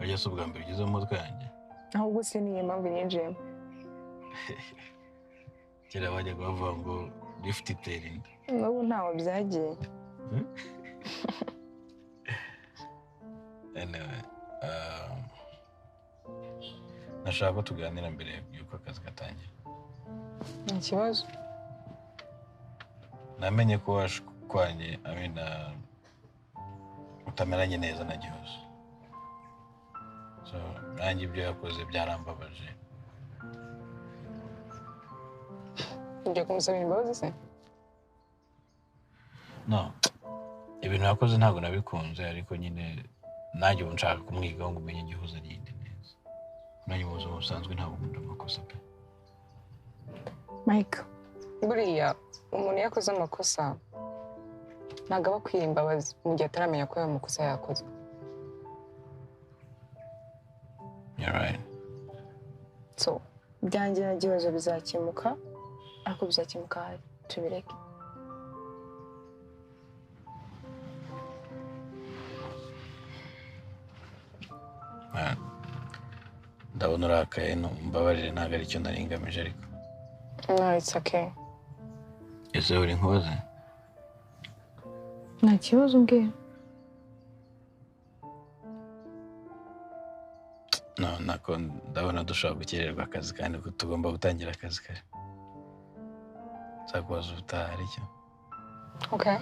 Wajya se ubwa mbere ugeze mu mutwe yanjye? Ahubwo se niyo mpamvu nyinjiyemo. Kera bajyaga bavuga ngo lift itera inda. N'ubu ntawe byagiye. Anyway, nashaka ko tuganira mbere y'uko akazi gatangira. Nta kibazo. Namenye ko washwanye amina utameranye neza na Gihozo. So nanjye ibyo yakoze byarambabaje. Ugiye kumusaba imbabazi se? No. Ibintu yakoze ntabwo nabikunze ariko nyine nanjye ubu nshaka kumwigaho ngo umenye Gihozo ari inde neza. Nanjye mu buzima busanzwe ntabwo nkunda amakosa pe. Mike, buriya umuntu iyo akoze amakosa ntabwo aba akwiye imbabazi mu gihe ataramenya ko ayo makosa yakoze. You're right. So, byanjye na Gihozo bizakemuka, ariko bizakemuka ahari tubireke. Ndabona urakaye, mbabarire ntabwo aricyo nari ngamije ariko. No, it's okay. Ese uri nkubaze? Nta kibazo mbwira. No, nako ndabona dushobora gukererwa akazi kandi ko tugomba gutangira akazi kare. Nzakubaza ubutaha aricyo. Okay.